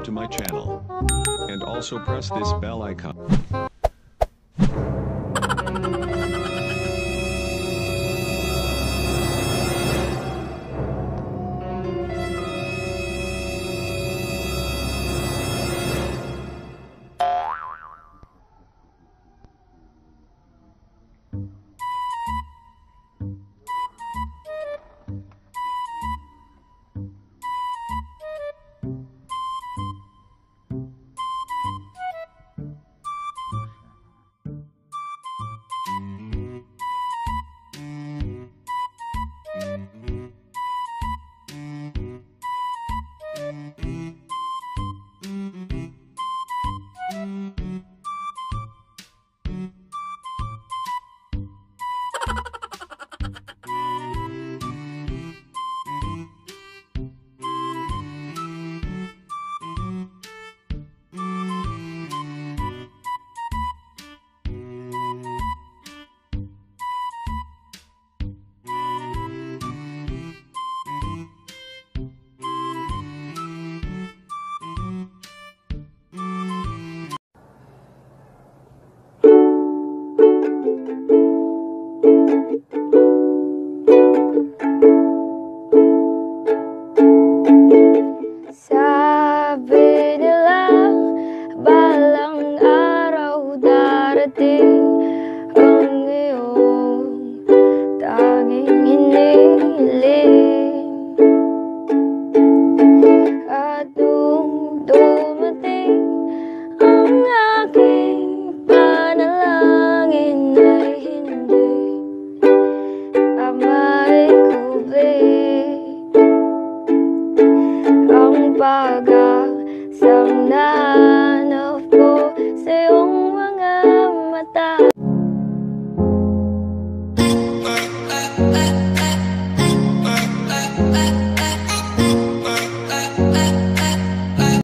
to my channel. And also press this bell icon. Sabi nila, balang araw darating ang iyong tanging hinihiling. At nung dumating ang aking panalangin ay hindi maikubli ang pag